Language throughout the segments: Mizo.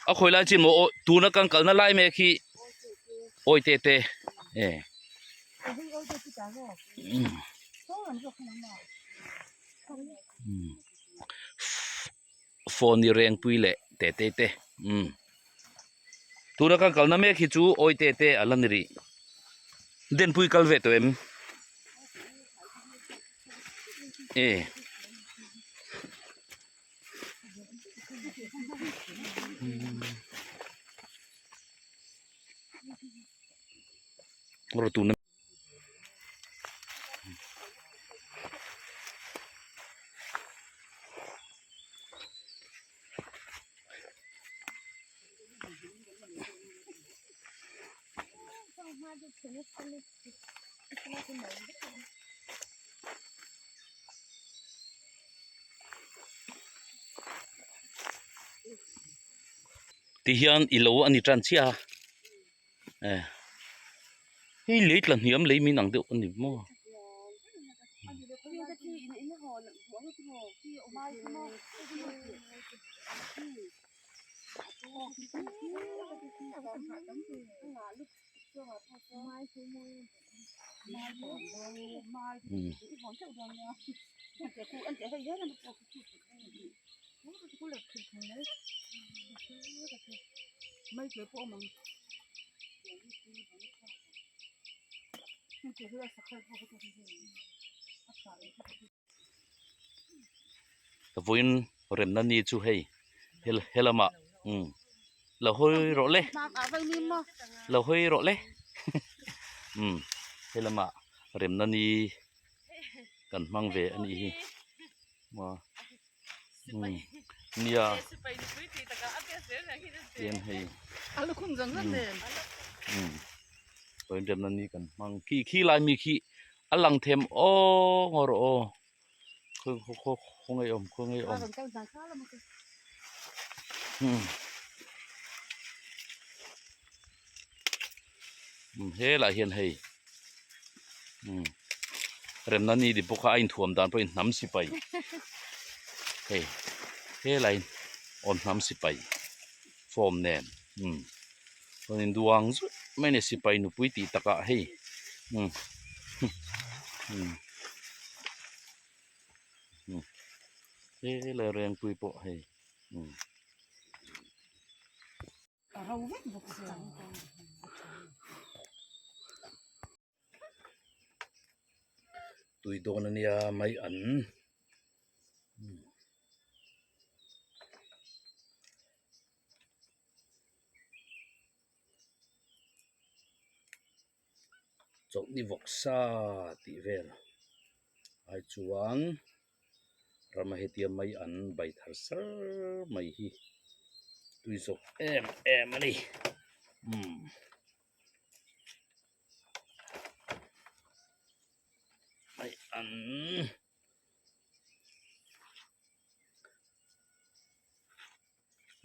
A khawi lai chin maw aw tuna kan kalna lai mek hi awi te te e phone ni reng pui leh te te te umm tuna kan kalna mek hi chu awi te te a la ni rih denpui kal ve tawh em e. Ti hian i lo a ni tan chiah a eh hei lei tla hniam lei min ang deuh a ni maw. Vawiin remna ni chu hei helamah umm lo hawi rawh le lo hawi rawh le umm helamah remna ni kan hmang ve a nih hi maw umm nia tian hei umm vawiin remna ni kan hmang khi khi lai mi khi a lang them aw ngaw rawh aw khaw khaw khaw ngei awm khaw ngei awm umm umm helai hian hei umm remna ni ni bawk a a inthuam dan pawhin hnam sipai hei helai awm hnam sipai form nen umm chuan in duang zut mai a ni sipai nupui tih takah hei umm umm umm helai rengpui pawh hei umm. Tui dawn a nia mai an chawlhni vawksa tih vel ai chuan rama hetia mai an bai thar sar mai hi tui zawk em em a ni umm. Mai an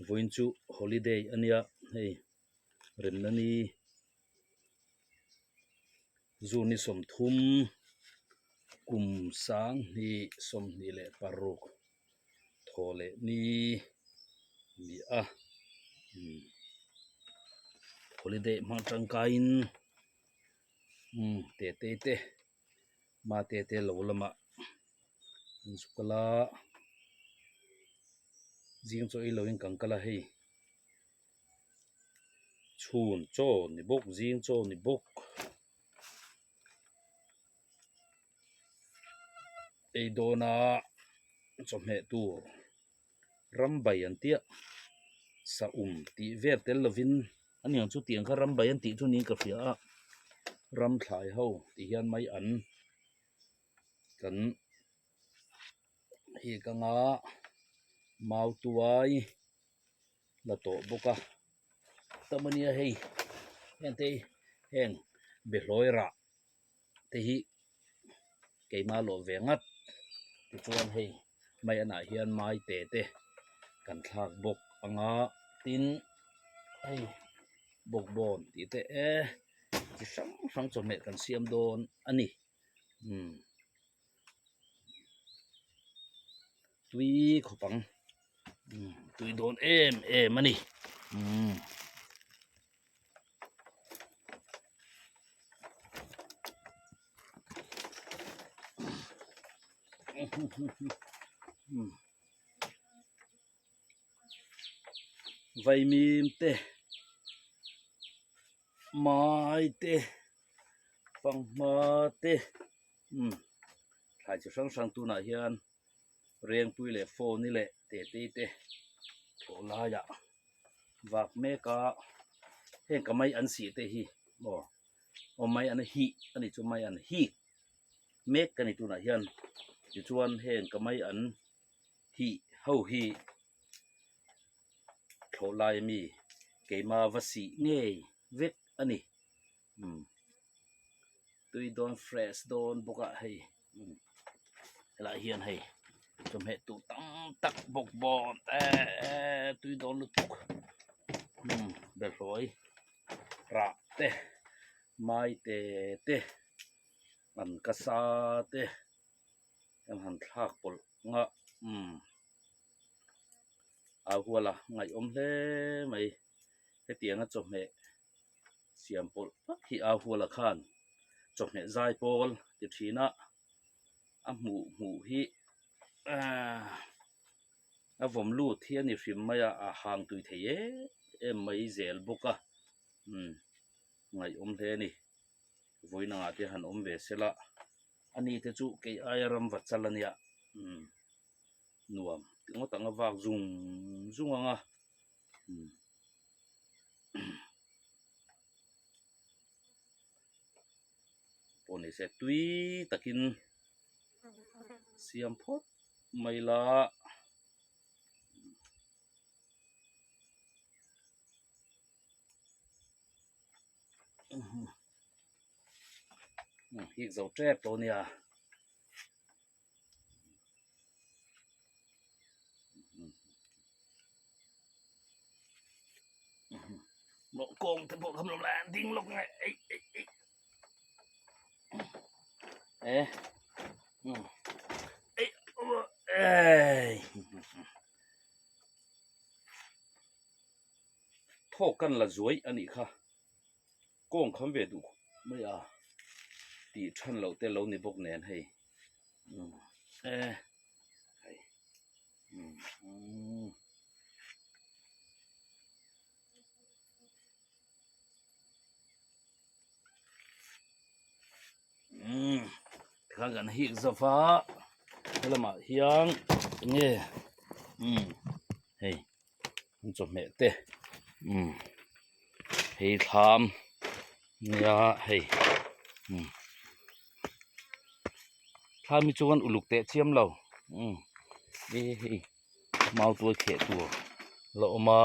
Vawiin chu holiday a nia hei remna ni June ni 30 kum 2026 thaw leh ni ni a umm holiday hmang tangkaiin umm te te te mate te lo lamah an zu kal a zing chaw ei loin kan kal a hei chhun chaw ni bawk zing chaw ni bawk ei dawna chawhmeh tur ram bai an tia saum tih vel tel lovin a niang chu tiang kha ram bai an tih chu niin ka hria a ram thlai ho tih hian mai an kan hi ka anga mau tuai la tawh bawk a tam a nia hei heng te hi heng behlawi rah te hi keimah lawh ve ngat tichuan hei mai anah hian mai te te kan thlak bawk anga tin hei bawkbawn tih te e chi hrang hrang chawhmeh kan siam dawn a ni umm tui khawp ang umm tui dawn em em a ni. Umm. Vaimim te mai te fanghma te umm thlai chi hrang hrang tunah hian Rengpui leh Fawni leh Tetei te thawh laiah vak mek a heng ka mai an sih te hi aw aw mai an hih a nih chu mai an hik mek ka ni tunah hian tichuan heng ka mai an hih ho hi thlawh lai ami keima va sih ngei vek a ni umm tui dawn fresh dawn bawk a hei umm helaiah hian hei chawhmeh tur tam tak bawk bawn eee tui dawn lutuk umm bawlhhlawh rah te mai te te an ka sa te kan han thlak pawlh nga umm a huala ngaihawm hle mai hetianga chawhmeh siam pawlh tak hi a huala khan chawhmeh zai pawl ti thin a a hmuh hmuh hi ahh a vawm lut hi a ni hrim mai a a hang tui thei em em mai zel bawk a umm ngaihawm hle a ni vawiin angah te han awm ve sela ani te chu kei aia ram va chal a nia umm nuam ti ngawt ang a vak zung zung ang a umm pawh ni se tui takin siam phawt mai la. Hik zo tep tawh nia. Mawh kawng te pawh kham lo la ding lawk nge ei ei ei e ei ei Thawk kan la zuai a nih kha, kawng kham ve duh mai a tih than loh te lo ni bawk nen hei e hei umm umm tikhan kan hik zova helamah hian enge umm hei. An chawhmeh te umm hei thlam nia hei umm thlam hi chuan uluk teh chiam lo umm he hei mau tuai kheh tur la awm a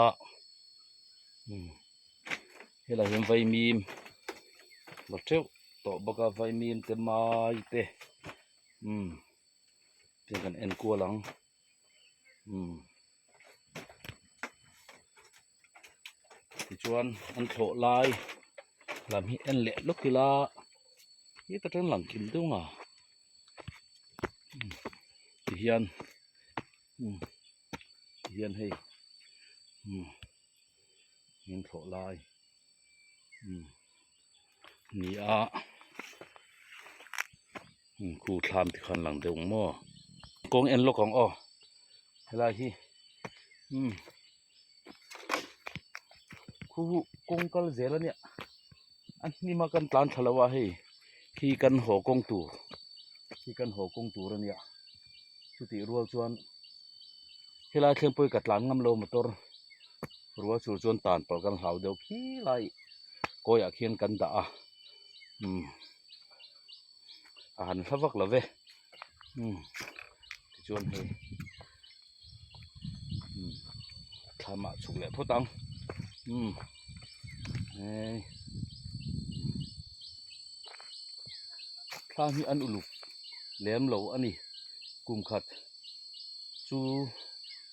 umm helaiah hian vaimim la teuh tawh bawk a vaimim te mai te umm tiang kan en kual ang. Umm tichuan an thlawh lai lam hi en leh lawk ila heta tang lang kim deuh ang a tihian umm tihian hei umm an thlawh lai umm ni a khu thlam te khan lang deuh ang maw kawng en lawk ang aw helai hi umm khu kawng kal zel a nia a hnim a kan tlan thla lo a hei khi kan haw kawng tur khi kan haw kawng tur a nia chutih rual chuan helai thleng pawh hi ka tlan ngam lo motor rual chur chuan tan palh kan hlau deuh khi lai kawiah khian kan dah a umm a han hla vak lo ve umm tichuan hei umm thlamah chhuk leh phawt ang umm hei thlam hi an uluk lem lo a ni kum khat chu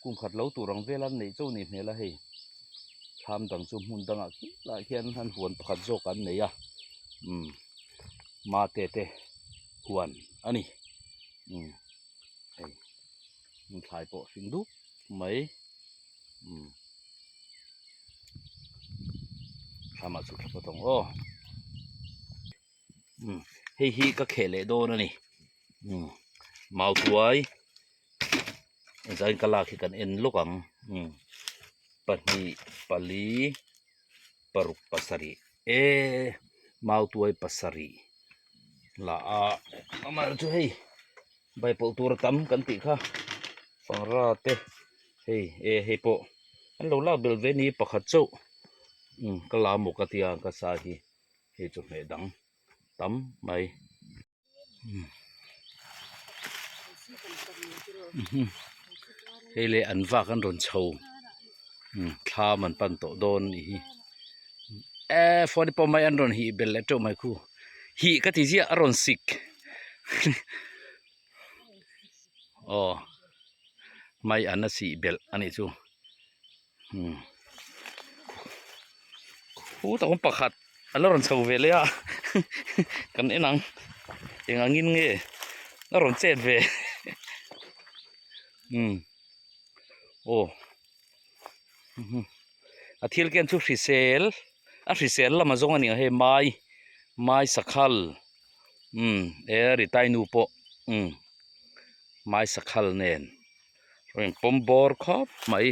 kum khat lo tur ang vel an neih chauh a nih hmel a hei. Thlam dang chu hmun dangah khi lai khian an huan pakhat zawk an nei a umm mate te huan a ni umm hei thlai pawh hring dup mai umm. Thlamah chhuk thla phawt ang aw. Umm hei hi ka kheh leh dawn a ni. Umm mautuai zain ka lak hi kan en lawk ang. Umm pahnih pali paruk pasarih eee mautuai pasarih la a amaherawhchu hei baipawlh tur a tam kan tih kha fangra te hei e hei pawh an lo lak belh ve ni pakhat chauh umm ka la maw ka tia ka sa hi hei chu hmeh dang tam mai hei leh an vak an rawn chho umm thlam an pan tawh dawn a nih hi eee phone pawh mai an rawn hih belh leh teuh mai khu hih ka ti ziah a rawn sik aw mai an a sih belh a nih chu umm khutah khuan pakhat a la rawn chho ve leh a kan en ang eng angin nge a rawn chet ve umm aw a thil ken chu hrisel a hrisel lam a zawng a ni ang hei mai mai sakhal umm e ritai nu pawh umm mai sakhal nen a in pawm bawr khawp mai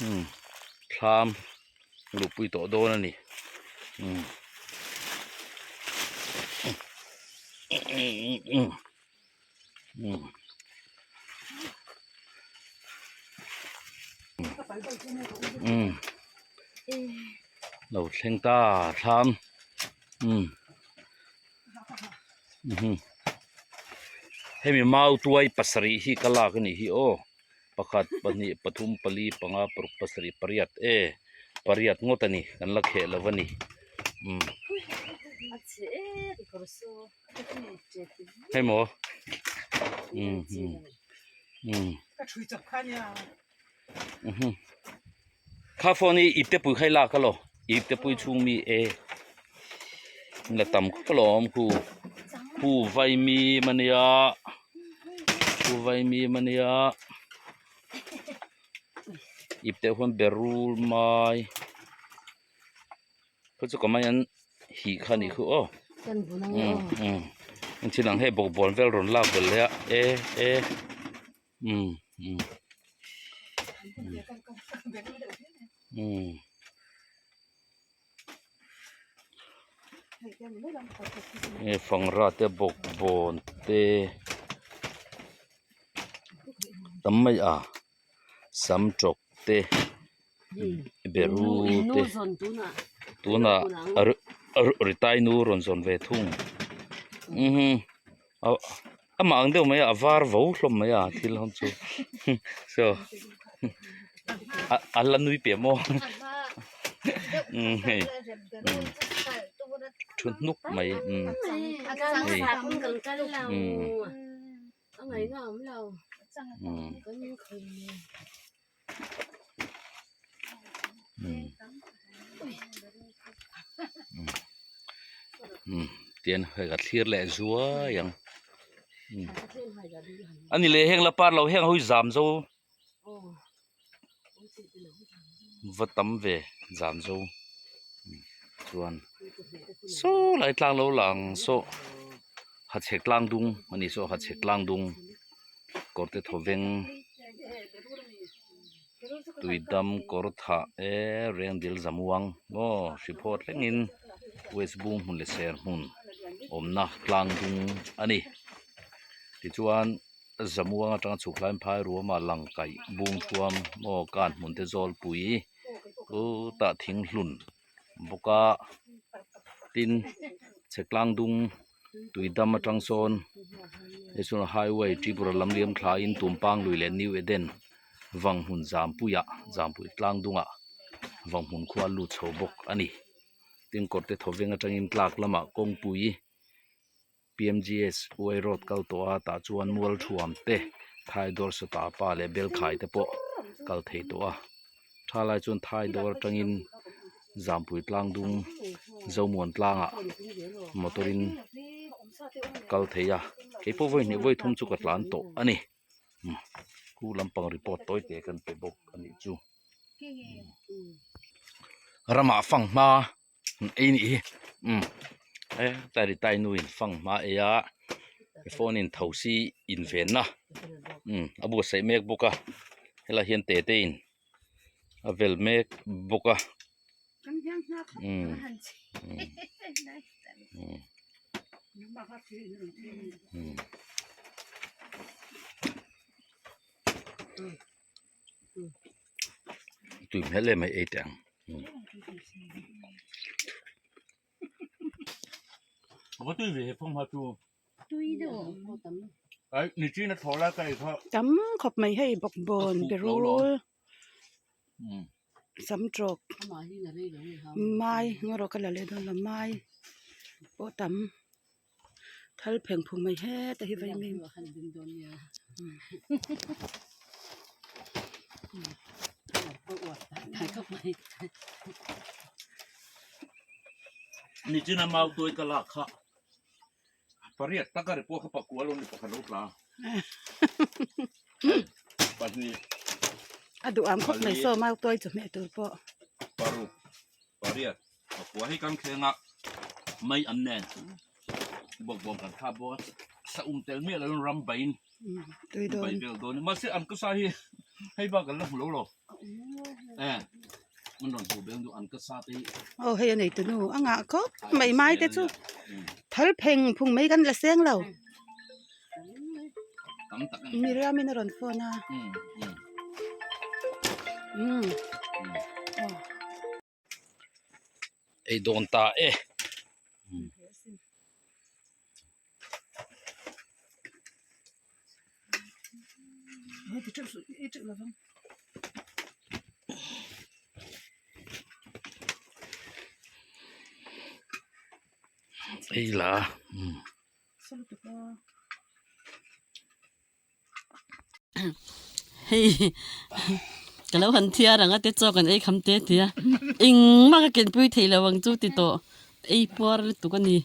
umm thlam luhpui tawh dawn a ni umm umm umm lo thleng ta thlam umm mhm hemi mau tuai pasarih hi ka lak a nih hi aw pakhat pahnih pathum pali panga paruk pasarih pariat e pariat ngawt a ni kan la kheh lo a ni umm. Hei maw umm umm umm kha phone hi ipte pui kha i lak alo ipte pui chhung mi e la tam khawp alawm khu khu vai mim ania khu vai mim ania ipte huan berul mai. Khaw chu ka mai an hih kha a nih khu aw umm umm an thil ang hei bawkbawn vel rawn lak belh leh a e e umm umm umm hei fangra te bawkbawn te tam mai a sam tawk te. Beru te tunah ritai nu rawn zawn ve thung mhm amah ang deuh mai a a var vo hlawm mai a thil ho chu saw a la nui piah maw umm hei thu hnuk mai umm hei umm umm. Tian hei ka thlir leh zuai ang a ni leh heng la par lo heng ho hi zam zo va tam ve zam zo chuan saw lai tlang lo lang saw hachhek tlang dung a ni saw hachhek tlang dung. Kawr te thaw veng tui dam kawr thah e reng dil zamuang aw hriphaw thlengin west bung hmun leh ser hmun awmna tlang dung a ni tichuan zamuang atanga chhuk hlain phai ruama lang kaih bung thuam aw kan hmun te zawlpui chutah thing hlun bawk a tin chhe tlang dung tui dam atang sawn national highway tripura lam liam thla in tumpang lui leh new eden vang hmun zampuiah zampui tlang dungah vang hmun khua a lut chho bawk a ni tin kawr te thaw veng atangin tlak lamah kawngpui P_M_G_S uai road kal tawh a tah chuan mual thuam te thaidawr sawta pa leh belkhai te pawh kal thei tawh a tha lai chuan thaidawr atangin zampui tlang dung zomuan tlangah motor in kal thei a keipawh vawi hnih vawi thum chu ka tlan tawh a ni khu lampang report tawi te kan pe bawk a nih chu ramah fanghma. Ei nih hi umm e tari tai nu in fang hma ei a phone in tho si in ven na umm a buatsaih mek bawk a helai hian te te in a vel mek bawk a umm umm umm. Tui hmel em mai ei teh ang. A tui ve he phawng ha chu. Ai ni chin a thaw lai ka ei kha. Tam khawp mai hei bawkbawn berul sam tawk mai ngaw ka la leh dawn lo mai pawh tam. Thal pheng phung mai heta hi vai mai Nichina mau tuai ka lak kha pariat taka ri pawh kha pakua lo ni pakhat lo tla pahnih a duham khawp mai saw mau tuai chawhmeh tur pawh paruk pariat pakua hi kan thleng a mai an nen bawkbawn kan thlak bawk a sa um tel miah loin ram baiin tui dawn bai vel dawn mahse an ka sa hi hei bak an la hmu lo lo e an rawn hmuh beng duh an ka sa te hi aw hei a nei tunu a ngah khawp mai mai te chu thal pheng phung mai kan la seng lo tam tak a ni Miriam in a rawn phone a umm aw. Ei dawn ta e. Ei la. Hei ka lo han thiar ang a te chaw kan ei kham te tia engmah ka kenpui thei lo ang chu ti tawh ei puar lutuk a ni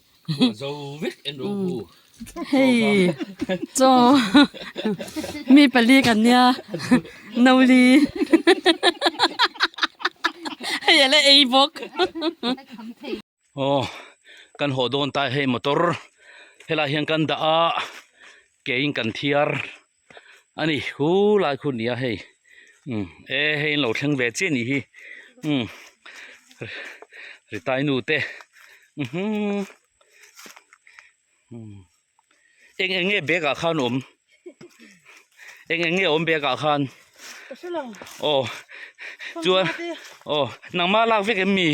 zo vek en ro hu hei chaw mi pali kan nia noli hei a la ei bawk. Aw kan haw dawn ta hei motor helai hian kan dah a ke in kan thiar a ni hu lai khu nia hei umm e hei an lo thleng ve chiah anih hi umm ritai nu te uhmm umm eng eng nge bag ah khan awm eng eng nge awm bag ah khan aw chuan aw nangma lak vek em mi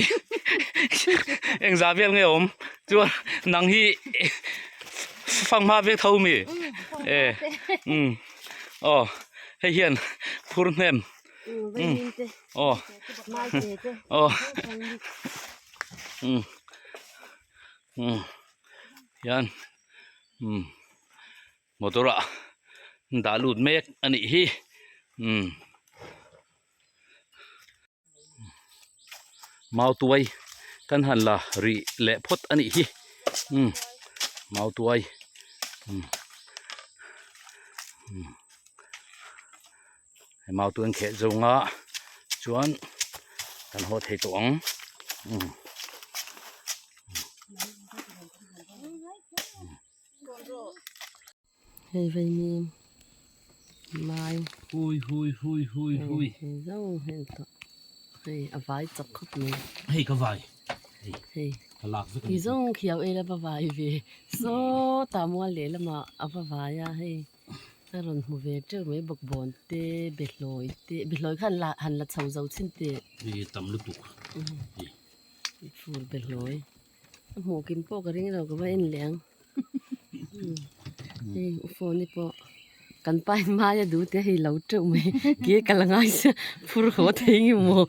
eng zah vel nge awm chuan nang hi fanghma vek tho mi e umm aw hei hian phur hnem umm aw aw umm. Umm hian umm motor ah dah lut mek a nih hi umm mau tuai kan han la rih leh phawt a nih hi umm mau tuai umm umm mau tuai an kheh zawng a chuan kan haw thei tawh ang umm. Hei vei mi mai hui hui hui hui hui hei zo hei tawh hei a vai chak khawp mai hei ka vai hei ka lak vek ti zawng khiau ei la va vai ve sawtah mual leh lamah a va vai a hei a rawn hmu ve teuh mai bawkbawn te behlawi te behlawi kha han la chho zo chin teh hei tam lutuk Fur behlawi a hmuh kim pawh ka ring lo ka va en leh ang hei u phone pawh kan pa in mai a duh te hei lo teuh mai ke kal a ngai sia phur haw thei nge maw.